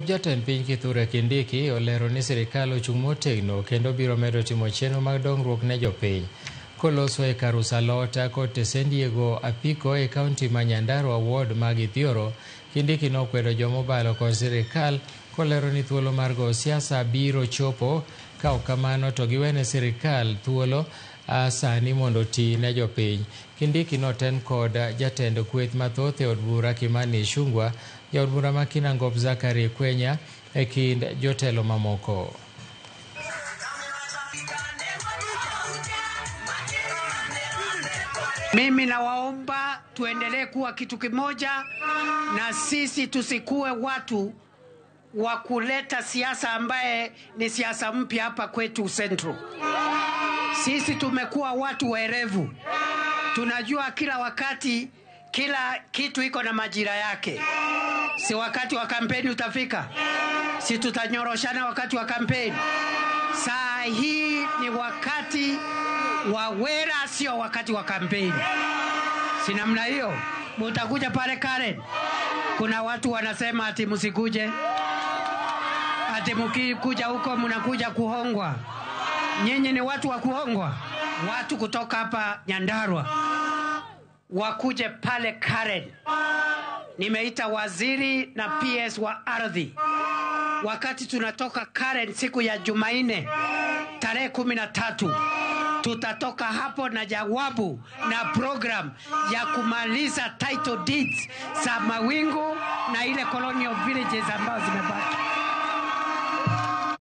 Jatend piny Kithure Kindiki olero ni sirikal ochung' motegno kendo biro medo timo chenro mag dongruok ne jopiny. Koloso e kar uso alot kod tesendiego apiko e kaunti ma Nyandarua ward ma Githioro, Kindiki nokwedo jomobalo kod sirikal kolero ni thuolo mar go siasa biro chopo ka ok kamano to giwene sirikal thuolo sani mondo oti ne jopiny. Kindiki noten kod jatend kweth mathoth e od bura Kimani Ichung'wa, jaod bura ma Kinangop Zachary Kwenya e kind jotelo mamoko. Mimi nawaomba tuendelee kuwa kitu kimoja, na sisi tusikuwe watu wa kuleta siasa ambaye ni siasa mpya hapa kwetu Central. Sisi tumekuwa watu werevu, tunajua kila wakati kila kitu iko na majira yake. Si wakati wa kampeni utafika, si tutanyoroshana wakati wa kampeni? Saa hii ni wakati wa wera, sio wakati wa kampeni. Si namna hiyo? Mutakuja pale Karen, kuna watu wanasema ati msikuje, ati mkikuja huko mnakuja kuhongwa. Nyinyi ni watu wa kuhongwa? Watu kutoka hapa Nyandarua wakuje pale Karen. Nimeita waziri na PS wa ardhi. Wakati tunatoka Karen siku ya Jumanne tarehe 13, tutatoka hapo na jawabu na program ya kumaliza title deeds za Mawingu na ile colonial villages ambazo zimebaki.